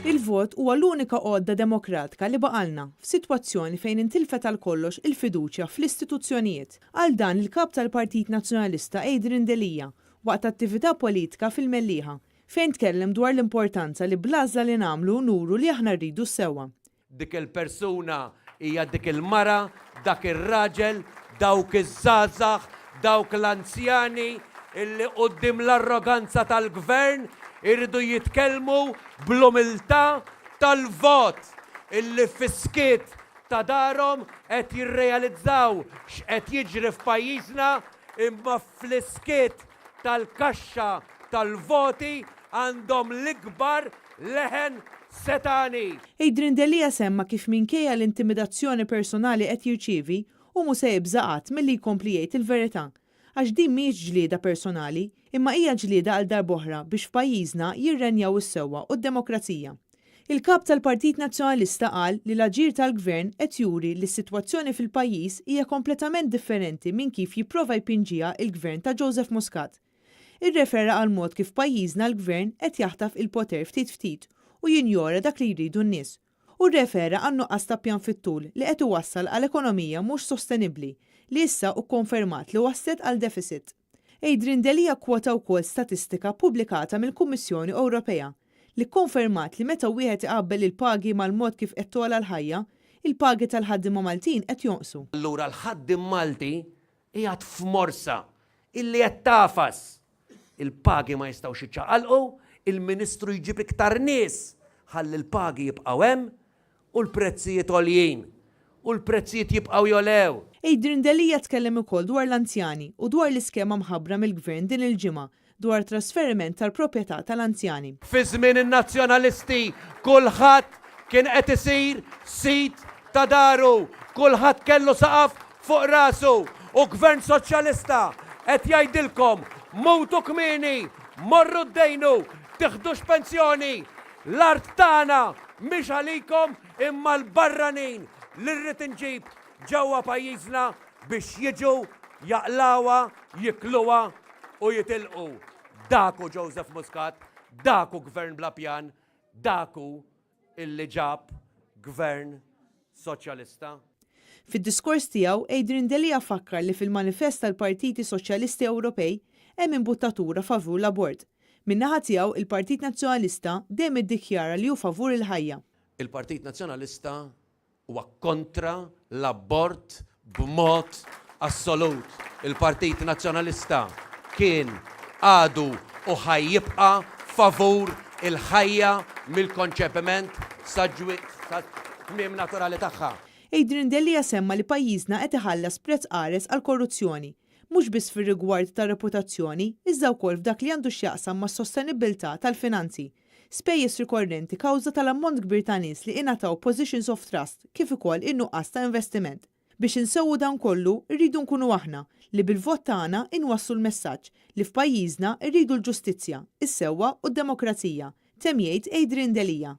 Il-vot huwa l-unika għodda demokratika li baqgħalna, f'sitwazzjoni fejn intilfet għal kollox il-fiduċja fl-istituzzjonijiet. Qal dan il-Kap tal-Partit Nazzjonalista Adrian Delia waqt attività politika fil-Mellieħa, fejn tkellem dwar l-importanza li bl-għażla li nagħmlu nuru li aħna rridu s-sewwa. Dik il-persuna hija dik il-mara, dak ir-raġel, dawk iż-żgħażagħ, dawk l-anzjani illi quddiem l-arroganza tal-Gvern iridu jitkellmu bl-umiltà tal-vot illi fis-skiet ta' darhom qed jirrealizzaw x'qed jiġri f'pajjiżna imma fl-iskiet tal-kaxxa tal-voti għandhom l-ikbar leħen setgħani. Adrian Delia semma kif minkejja l-intimidazzjoni personali qed jirċievi, hu mhu se jibża' qatt milli jkompli jgħid il-verità. Għax din mhijiex ġlieda personali, imma hija ġlieda għal darb'oħra biex f'pajjiżna jirrenjaw is-sewwa u d-demokrazija. Il-Kap tal-Partit Nazzjonalista qal li l-aġir tal-Gvern qed juri li s-sitwazzjoni fil-pajjiż hija kompletament differenti minn kif jipprova jpinġiha l-Gvern ta' Joseph Muscat. Irrefera għall-mod kif f'pajjiżna l-Gvern qed jaħtaf il-poter ftit ftit u jinjora dak li jridu n-nies. Hu rrefera għan-nuqqas ta' pjan fit-tul li qed iwassal għal ekonomija mhux sostenibbli li issa hu kkonfermat li wasslet għal deficit. Adrian Delia kkwota wkoll statistika ppubblikata mill-Kummissjoni Ewropea li kkonfermat li meta wieħed iqabbel il-pagi mal-mod kif qed togħla l-ħajja, il-pagi tal-ħaddiema Maltin qed jonqsu. Allura l-ħaddiem Malti qiegħed f'morsa illi qed tagħfas. Il-pagi ma jistgħux jiċċaqalqu, il-Ministru jġib iktar nies ħalli l-pagi jibqgħu hemm U l-prezzijiet għoljin. U l-prezzijiet jibqgħu jogħlew. Adrian Delia tkellem ukoll dwar l-anzjani u dwar l-iskema mħabbra mill-Gvern din il-ġimgħa dwar trasferiment tal-proprjetà tal-anzjani. Fi żmien in-Nazzjonalisti kulħadd kien qed isir sid ta' daru, kulħadd kellu saqaf fuq rasu u Gvern Soċjalista qed jgħidilkom mutu kmieni, morru ddejnu, tiħdux pensjoni, L-art tagħna mhix għalikom imma l-barranin li rrid inġib ġewwa pajjiżna biex jiġu, jaqlgħuha, jikluha u jitilqu. Dak hu Joseph Muscat, dak hu Gvern bla pjan, dak hu illi ġab Gvern Soċjalista. Fid-diskors tiegħu, Adrian Delia fakkar li fil-manifest tal-Partiti Soċjalisti Ewropej hemm imbuttatura favur l-abort. Min-naħa tiegħu, il-Partit Nazzjonalista dejjem iddikjara li hu favur il-ħajja. Il-Partit Nazzjonalista huwa kontra l-abort b'mod assolut. Il-Partit Nazzjonalista kien, għadu u ħa jibqa' favur il-ħajja mill-konċepiment sat-tmiem naturali tagħha. Adrian Delia semma li pajjiżna qed iħallas prezz qares għall-korruzzjoni, mhux biss fir-rigward tar-reputazzjoni iżda wkoll f'dak li għandu x'jaqsam mas-sostenibbiltà tal-finanzi, spejjeż rikorrenti kawża tal-ammont kbir ta' nies li ingħataw positions of trust kif ukoll in-nuqqas ta' investiment. Biex insewwu dan kollu, irridu nkunu aħna, li bil-vot tagħna inwasslu l-messaġġ li f'pajjiżna rridu l-ġustizzja, is-sewwa u d-demokrazija, temm jgħid Adrian Delia.